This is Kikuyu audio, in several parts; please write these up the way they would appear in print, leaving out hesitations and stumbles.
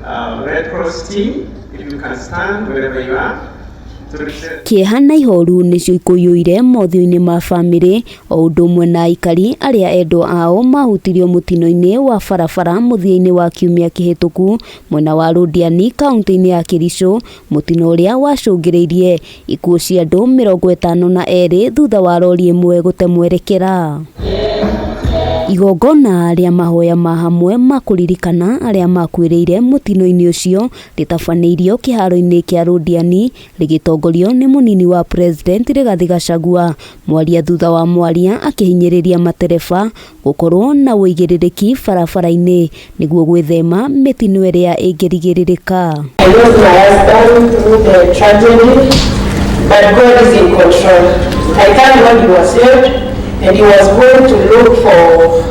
Red Cross team, if you can stand wherever you are. To represent Kĩeha na ihoru nĩcio ikũiyũire mothiũ-inĩ ma bamĩrĩ o ũndũ ũmwe na aikari arĩa endwa ao mahutirio mũtino-inĩ wa barabara mũthia-inĩ wa kiumia kĩhĩtũku mwena wa Londiani, kaunti-inĩ ya Kericho, mũtino ũrĩa wacũngĩrĩirie ikuũ cia andũ 52 thutha wa rori ĩmwe gũte mwerekera. Igongona rĩa mahoya ma hamwe ma kũririkana arĩa makuĩrĩire mũtino-inĩ ũcio rĩtabanĩirio kĩharo-inĩ kĩa Londiani rĩgĩtongorio nĩ mũnini wa President Rigathi Gachagua. Mwaria thutha wa mwaria akĩhinyĩrĩria matereba gũkorwo na ũigĩrĩrĩki barabara-inĩ nĩguo gwĩthema mĩtino ĩrĩa ĩngĩrigĩrĩrĩka. I lost my husband through the tragedy, but God is in control. I thank God he was saved and he was going to look for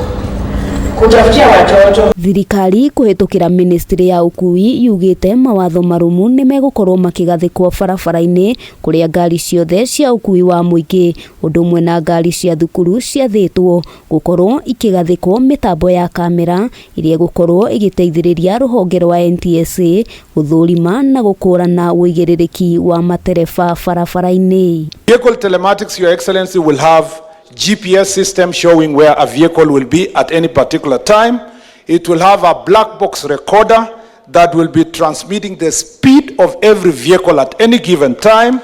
kutafutia watoto. Thirikari kũhĩtũkĩra ministry ya ũkui yugĩte mawatho marũmu nĩ megũkorwo makĩgathĩkwo barabara-inĩ kũrĩa ngari ciothe cia ũkui wa mũingĩ ũndũ ũmwe na ngari cia thukuru ciathĩtwo gũkorwo ikĩgathĩkwo mĩtambo ya kamera ĩrĩa ĩgũkorwo ĩgĩteithĩrĩria rũhonge rwa NTSA gũthũrima na gũkũrana ũigĩrĩrĩki wa matereba barabara-inĩ. Vehicle telematics, Your Excellency, will have GPS system showing where a vehicle will be at any particular time. It will have a black box recorder that will be transmitting the speed of every vehicle at any given time.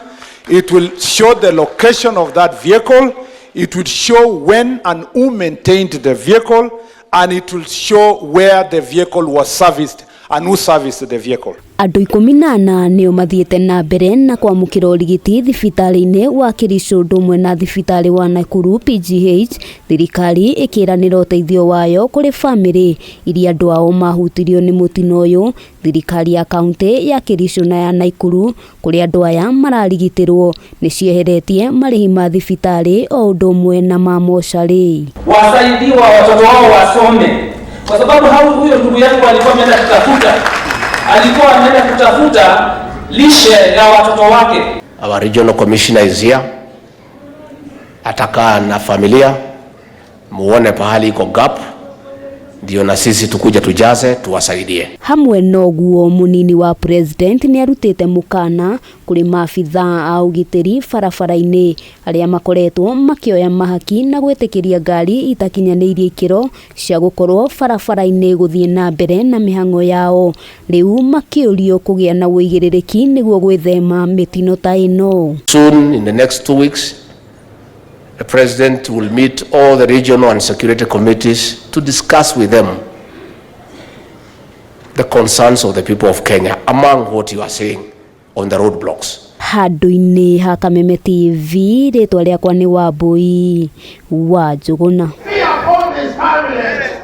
It will show the location of that vehicle. It will show when and who maintained the vehicle, and it will show where the vehicle was serviced and who serviced the vehicle. Andũ 14 nĩo mathiĩte na mbere na kwamũkĩra ũrigiti thibitarĩ-inĩ wa Kericho ũndũ ũmwe na thibitarĩ wa Nakuru PGH, thirikari ĩkĩranĩra ũteithio wayo kũrĩ bamĩrĩ iria andũ ao mahutirio nĩ mũtino ũyũ. Thirikari ya kaunti ya Kericho na ya Nakuru kũrĩa andũ aya mararigitĩrwo nĩ cieheretie marĩhi ma thibitarĩ o ũndũ ũmwe na ma mocarĩ. Wasaidiwa watoto wao wasome, kwa sababu hau huyo ndugu yangu alikuwa ameenda kutafuta lishe ya watoto wake. Our regional commissioner is here, atakaa na familia, muone pahali iko gap, ndio na sisi tukuja tujaze tuwasaidie. Hamwe noguo, munini wa president nĩ arutĩte mũkana kũrĩ maabitha a ũgitĩri barabara-inĩ arĩa makoretwo makĩoya mahaki na gwĩtĩkĩria ngari itakinyanĩirie ikĩro cia gũkorwo barabara-inĩ gũthiĩ na mbere na mĩhang'o yao, rĩu makĩũrio kũgĩa na ũigĩrĩrĩki nĩguo gwĩthema mĩtino ta ĩno. Soon, in the next 2 weeks, the president will meet all the regional and security committees to discuss with them the concerns of the people of Kenya among what you are saying on the roadblocks. Handũ-inĩ ha Kameme TV, rĩtwa rĩakwa nĩ Wambui wa Njũgũna.